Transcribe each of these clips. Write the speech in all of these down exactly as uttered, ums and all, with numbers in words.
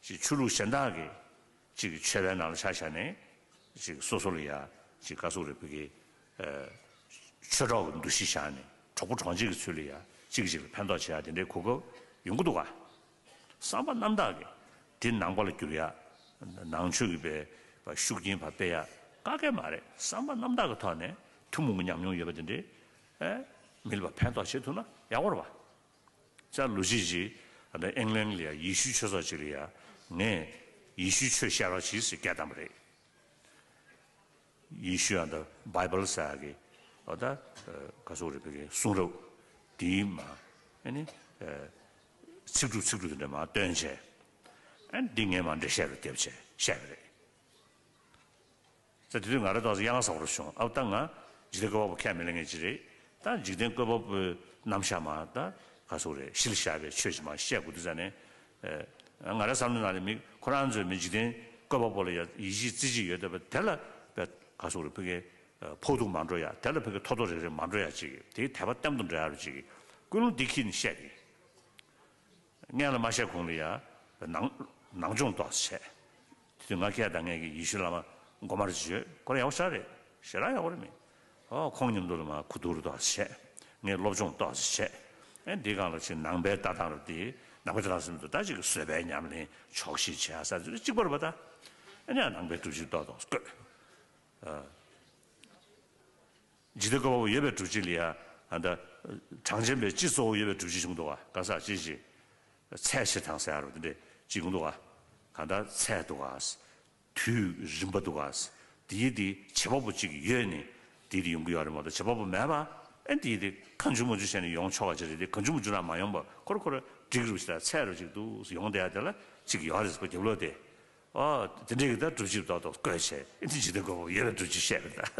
ཅིག་ཆོས་ལུགས་གཞན་དག་གི་ཅིག་ཆོས་པའི་ནང་ལ་ཆ་བཞག་ནས་ཅིག་སོ་སོ་ལ་ཡ་ཅིག་ག་ཟེར་རེད། བོད་ཀྱི་ཆོས་གྲོགས་ཀྱི་འདུ་ཤེས་བཞག་ནས་གྲོགས་པོ་གྲོགས་མཆེད་ཀྱི་ཚུལ་ལ་ཡ་གཅིག་གིས་གཅིག་ལ་ཕན་ཐོགས་བྱེད་ཡ་དེ་འདྲའི་གོ་སྐབས་ཡོང་གི་འདུག་ག་བསམ་པ་རྣམ་དག་གིས་དེ་ནང་པ་ལ་བསྒྱུར་ཡ། ནང་ཆོས་ཀྱི་པའི་ཤུགས་རྐྱེན་ཕར་སྤེལ་ཡ་ག་གེ་མ་རེད། བསམ་པ་རྣམ་དག་གི་ཐོག་ནས་ཐུན་མོང་གི་ཉམས་མྱོང་ཡོད་པ་དེ་འདྲའི་ཨེ་མི་ལ་ཕར་ཕན་ཐོགས་བྱེད་ཐུབ་ན་ཡག་པོ་རེད་པ། ཅག་ལོ་གཅིག་ཅིག་ཨ་ནི་ཨིང་ལན་ལ་ཡ་ཡེ་ཤུའི་ཆོས་ཚོགས་ཅིག་ལ་ཡ་ངས་ཡེ་ཤུའི་ཆོས་བཤད་རོགས་གྱིས་ཟེར་སྐད་བཏང་པ་རེད། ཡེ་ཤུ་ཨ་ད་བྷའི་བལ་ཟེར་ཡ་གི་ཨ་ད་ག་ཟེར་རེད། བོད་ཀྱི་གསུང་རབ་དེའི་མ་ཨ་ནི་ཚིག་གྲུབ་ཚིག་གྲུབ་དེ་འདྲ་མ་བཏོན་བྱས། ཨ་ནི་འདི་ངས་མ་འགྲེལ་བཤད་རུ་བརྒྱབ་བྱས་བཤད་པ་རེད། ཙང་དེ་དུས་ང་རང་ཏོག་ཙམ་གཡང་ས་བོར་བྱུང་། ཨ་ད་ང་འཇིག་རྟེན་བཀོད་པ་པོ་ཁས་མི་ལེན་མཁན་ཅིག་རེད། ད་འཇིག་རྟེན་བཀོད་པ་པོའི་རྣམ་གཞག་མ་ད་ག་ཟེར་རེད། གཞི་ལ་བཞག་པའི་ཆོས་ཅིག་མ་བཤད་དགོས་དུས་ཙང་ནས། ཨ་ང་རང་བསམ་བློའི་ནང་ལ་མི་ཁོ་རང་ཚོས་མི་འཇིག་རྟེན་བཀོད་པ་པོ་ལ་ཡ་ཡིད་ཆེས་རྩེ་གཅིག་ཡོད་བསྡད་པ་དེ་ལ་ག་ཟེར་རེད། ཕ་གི་ཕོག་ཐུག་མ་འགྲོ་ཡ། དེ་ལ་ཕ་གི་ཐོ་ཐོ་རེག་རེག་མ་འགྲོ་ཡ་ཅིག་དེའི་དད་པ་ལྟད་མོ་འགྲོ་ཡ་རུ་ཅིག་ཀུན་སློང་འདི་ཁྱེར་ནས་བཤད་དེ། སྔོན་ལ་མ་བཤད་གོང་ལ་ཡ་ནང་ནང་སྦྱོང་ཏོག་ཙམ་བྱས། དེ་དུས་ང་ཁྱེད་དང་ངེད་ཀྱི་ཡེ་ཤུ་བླ་མ་མགོ་དམར་ཅིག་ཡོད། ཁོ་རང་ཡག་པོ་ཞེ་དྲག་རེད། ཞེ་དྲག་ཡག་པོ་རེད་མི། ཨོ་ཁོང་མཉམ་དུ་ལ་མ་གོ་བསྡུར་ཏོག་ཙམ་བྱས། ངས་སློབ་སྦྱོང་ཏོག་ཙམ་བྱས། ཨེ་འདི་སྒང་ལ་ཅིག་ནང་པའི་ལྟ་སྟངས་རུ་དེ་ནང་པའི་ལྟ་སྟངས་ཟེར་མི་འདུག་ད་ཅིག་གི་བཟོད་པའི་ཉམས་ལེན། ཆོག་ཤེས་བྱས་ས་ཚོ་གཅིག་པ་རེད་པ། ད་ཨེ་ནས་ནང་པའི་སྒྲུབ་བྱེད་ཏོག་ཏོག་བཀོད། འཇིག་རྟེན་བཀོད་པ་པོ་ཡོད་པའི་སྒྲུབ་བྱེད་ལ་ཡ་ཨ་ད་གྲངས་ཅན་པའི་སྤྱི་གཙོ་བོ་ཡོད་པའི་སྒྲུབ་བྱེད་བྱུང་འདུག་ག་ག་ས་ཅི་ཞིག་ཚད་ཕྱིར་དང་ཟེར་ཡ་རུ་དེ་འདྲས་ཅིག་ཡོང་འདུག་ག་གང་ལྟར་ཚད་འདུག་ག་དུས་རིམ་པ་འདུག་ག་དེའི་དེ་བྱེད་པ་པོ་ཅིག་ཡོད་ནས་དེའི་དེ་ཡོང་གི་ཡོད་རེད་མ་གཏོགས། བྱེད་པ་པོ་མེད་པ་ཨེ་དེའི་དེ་གང་བྱུང་མ་བྱུང་བྱས་ནས་ཡོང་ཆོག་ག་ཅི་རེད། དེ་གང་བྱུང་མ་བྱུང་ན་མ་ཡོང་པ་ཁོ་ར་ཁོ་ར་སྒྲིག་རུ་ཞིག་དང་ཚད་རུ་ཅིག་འདུག་ཡོང་བསྡད་ཡ་དེ་ལ་ཅིག་ཡོད་རེད་ཟེར་བ་རྒྱབ་ལོག་དེ། ཨོ། དེ་འདྲའི་གི་ད་སྒྲུབ་བྱེད་ཏོག་ཏོག་བཀོད་བྱས། ཨེ་འདི་འཇིག་རྟེན་བཀོད་པ་པོ་ཡོད་པའི་སྒྲུབ་བྱེད་བཤད་པ་རེད་ད།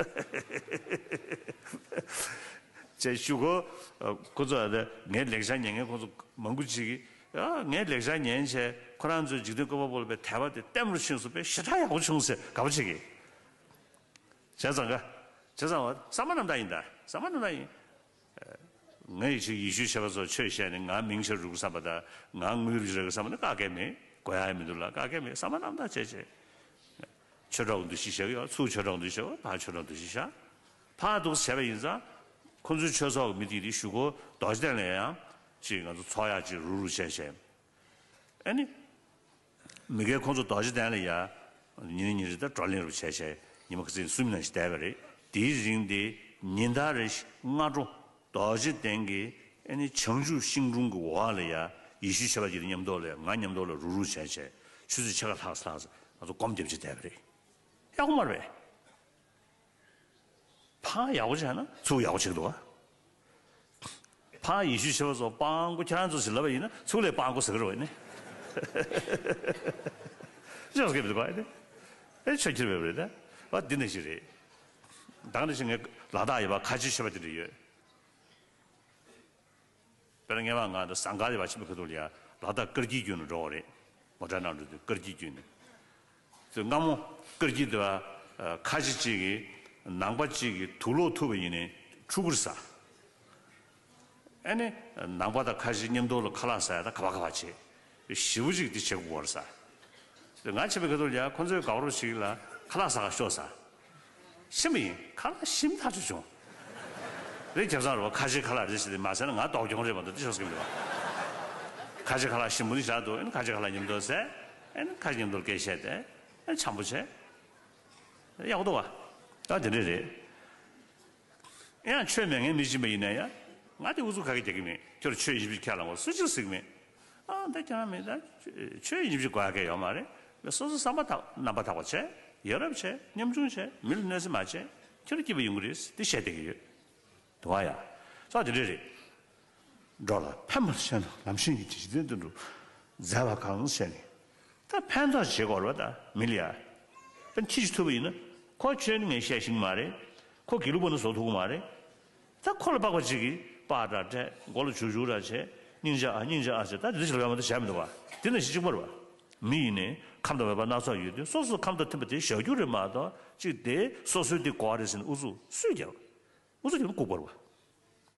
ཅེས་ཞུ་གོ། ཁོ་ཚོ་ཨ་ད་ངའི་ལེགས་སྦྱར་ཉན་མཁན་ཁོ་ཚོ་མང་པོ་ཅིག་གིས། ཨ་ངའི་ལེགས་སྦྱར་ཉན་བྱས་ཁོ་རང་ཚོས་འཇིག་རྟེན་བཀོད་པ་པོ་ལ་དཔེ་དད་པ་དེ་ལྟད་མོ་རུ་ཕྱིན་སོང་། དཔེ་ཞེ་དྲག་ཡག་པོ་བྱུང་ཟེར་དགའ་པོ་བྱེད་ཀྱི། བྱས་ཙང་ག་བྱས་ཙང་བསམ་པ་རྣམ་དག་ཡིན་ད། བསམ་པ་རྣམ་དག་ཡིན། ངས་ཅིག་ཡེ་ཤུའི་ཆོས་པ་ཚོ་ཆོས་བཤད་ནས་ང་མིང་ཆེ་རུ་བསམ་པ་དང་ང་དངུལ་རུ་རེ་བསམ་པ་ནི་ག་གེ་མེད། དགོས་ཡ་མི་འདུག་ལ་ག་གེ་མེད། བསམ་པ་རྣམ་དག་བྱས་བྱས། ཆོས་གྲོགས་འདུ་ཤེས་བྱེད་ཀྱི་ཡོད། ཚུར་ཆོས་གྲོགས་འདུ་ཤེས་བྱེད། ཕར་ཆོས་གྲོགས་འདུ་ཤེས་བྱ། ཕར་འདུག་བྱས་པ་ཡིན་ཙང་ཁོང་ཚོའི་ཆོས་ཚོགས་ཀྱི་མི་དེ་དེ་གཞུག་གུ་རྡོ་རྗེ་གདན་ལ་ཡང་ཅིག་ང་ཚོ་ཚོགས་ཡག་ཅིག་རུ་རུ་བྱས་བྱས། ཨ་ནི། མི་སྒེར་ཁོང་ཚོ་རྡོ་རྗེ་གདན་ལ་ཡ། ཉིན་རེ་ཉིན་རེ་ད་བགྲོ་གླེང་རུ་བྱས་བྱས་ཉི་མ་ཁ་སང་གསུམ་ནང་བཞིན་བསྡད་པ་རེད། དེའི་རིང་དེ་ཉིན་ལྟར་རེ་སྔ་དྲོ་རྡོ་རྗེ་གདན་གྱི་ཨ་ནི་བྱང་ཆུབ་ཤིང་དྲུང་གི་འོག་ལ་ཡ་ཡེ་ཤུའི་ཆོས་པ་དེ་མཉམ་དུ་ལ་ང་མཉམ་དུ་ལ་རུ་རུ་བྱས་བྱས་ཆུ་ཚོད་ཕྱེད་ཀ་ལྷག་ཙམ་ལྷག་ཙམ་ང་ཚོ་སྒོམ་རྒྱབ་བྱས་བསྡད་པ་རེད། ཡག་པོ་མ་རེད་པས། ཕར་ཡག་པོ་བྱས་ན་ཚུར་ཡག་པོ་བྱེད་ཀྱི་འདུག་ག་ཕར་ཡེ་ཤུའི་ཆོས་པ་ཚོ་སྤྲང་པོ་ཁྱེད་རང་ཚོ་ཞིག་ལབ་པ་ཡིན་ན་ཚུར་ལས་སྤྲང་པོ་ཟེར་གི་རེད་པ་ཡིན་ནི། ཅི་ཡང་སྐད་མི་འདུག་ག་ཨེ་ནི། ཨེ་ཆོས་ཁྱེར་བས་རེད་ད། བ་འདི་འདྲ་ཞིག་རེད། ད་ག་ནང་བཞིན་ངའི་ལ་དྭགས་ཡོད་པ་ཁ་ཆེའི་ཆོས་པ་དེ་འདྲ་ཡོད། དཔེར་ན་སྔོན་མ་ང་འདི་ཟངས་དཀར་ལ་ཡོད་པ་ཆེན་པོའི་ཁ་ཐུག་ལ་ཡ་ལ་དྭགས་སྐར་དཀྱིལ་བརྒྱུད་ནས་འགྲོ་བ་རེད། ངོ་སྤྲོད་གནང་འགྲོ་དུས་སྐར་དཀྱིལ་བརྒྱུད་ནས། དེ་སྔ་མོ་སྐར་དཀྱིལ་དེ་བ་ཁ་ཆེ་གཅིག་གིས་ནང་པ་གཅིག་གིས་དུག་ལོག་ཐུག་པ་ཡིན་ནའི་ཕྲུ་གུར་ཟ། ཨ་ནི་ནང་པ་དང་ཁ་ཆེ་མཉམ་དུ་ལ་ཁ་ལག་ཟ་ཡ་ད་ག་པ་ག་པ་བྱེད། ཞེ་པོ་ཅིག་འདི་བྱེད་དགོས་པར་ཟ། དེ་ང་ཆེན་པོའི་ཁ་ཐུག་ལ་ཡ་ཁོ་ཚོའི་དགའ་པོ་ཞིག་ལ་ཁ་ལག་ཟ་ག་ཤོག་ཟ། ཤི་མི་ཡིན། ཁ་ལག་ཞིམ་ཐག་ཆོད་བྱུང་། རེད་ཁྱབ་ཚང་རེད་པ། ཁ་ཆེ་ཁ་ལག་རེད་ཟེར་ཏེ་མ་ཟས་ན་ང་ལྡོག་གྱོང་རེད་མ་གཏོགས་འདི་ཤོག་སྐྱིད་མི་འདུག་པ། ཁ་ཆེ་ཁ་ལག་ཞིམ་པོ་ནི་བཞག་འདུག་ཨ་ནི་ཁ་ཆེ་ཁ་ལག་མཉམ་དུ་ཟས། ཨ་ནི་ཁ་ཆེ་མཉམ་དུ་སྐད་བཤད་དེ་ཨ་ནི་འཆམ་པོ་བྱས། ཡག་པོ་འདུག་པ། ད་དེ་འདྲས་རེད། ཡང་ཆོས་མེད་མཁན་མི་གཅིག་པ་ཡིན་ན་ཡང་ང་དེ་ཨུ་ཚུགས་ག་གེ་རྒྱག་གི་མེད། ཁྱོད་ཆོས་ཡིན་གཅིག་ཁས་བླངས་པ་སུ་གཅིག་ཟེར་གི་མེད། ཨ་ད་ཁྱེད་རང་མེད་ད། ཆོས་ཡིན་གཅིག་དགོས་ཡ་གང་ཡོད་མ་རེད། སོ་སོ་བསམ་པ་ཐག་རྣམ་པ་དག་པ་བྱས། ཡ་རབས་བྱས། ཉམ་ཆུང་བྱས། མི་ལ་གནོད་འཚེ་མ་བྱས། ཁྱོད་རང་སྐྱིད་པ་ཡོང་གི་རེད་དེ་བཤད་བསྡད་ཀྱི་ཡོད། དུ་བ་ཡ། ས་དེ་འདྲས་རེད། འགྲོ་ལ་ཕན་པར་བྱས་ན་ལམ་ཤེས་ཀྱི་འཇིག་རྟེན་དུ་འགྲོ། མཛད་པ་གང་བྱས་ནས། ད་ཕན་ཐོགས་བྱེད་དགོས་རེད་པ། ད་མི་ལ་ཡ། ད་ཁྱི་ཞིག་ཐུབ་པ་ཡིན་ན་ཁོ་ཁྱོད་ནི་ངས་བཤད་ཤེས་ཀྱི་མ་རེད། ཁོ་དགེ་ལུགས་པ་ནི་བཟོ་ཐུབ་ཀྱི་མ་རེད། ད་ཁོ་ལ་སྤགས་པ་གཅིག་གིས་སྤགས་འདྲ་སྤྲད། མགོ་ལ་བྱུག་བྱུག་འདྲ་བྱས། སྙིང་རྗེ་ཨ་སྙིང་རྗེ་ཨ་ཟེར། ད་དེ་འདྲ་ཞིག་ལབ་ཡ་མ་གཏོགས་བྱས་མི་འདུག་པ། དེ་ནང་བཞིན་གཅིག་པ་རེད་པ། མི་ཡིན་ནའི་ཁམས་དང་བོད་པ་སྣ་ཚོགས་ཡོད་དུས་སོ་སོའི་ཁམས་དང་མཐུན་པ་དེ་བཞག་རྒྱུ་རེད་མ་གཏོགས་གཅིག་དེ་སོ་སོའི་དེ་གོ་བ་རེད་ཟེར་ནས་ཨུ་ཚུགས་སུས་རྒྱབ། ཨུ་ཚུགས་རྒྱབ་ན་ལྐུགས་པ་རེད་པ།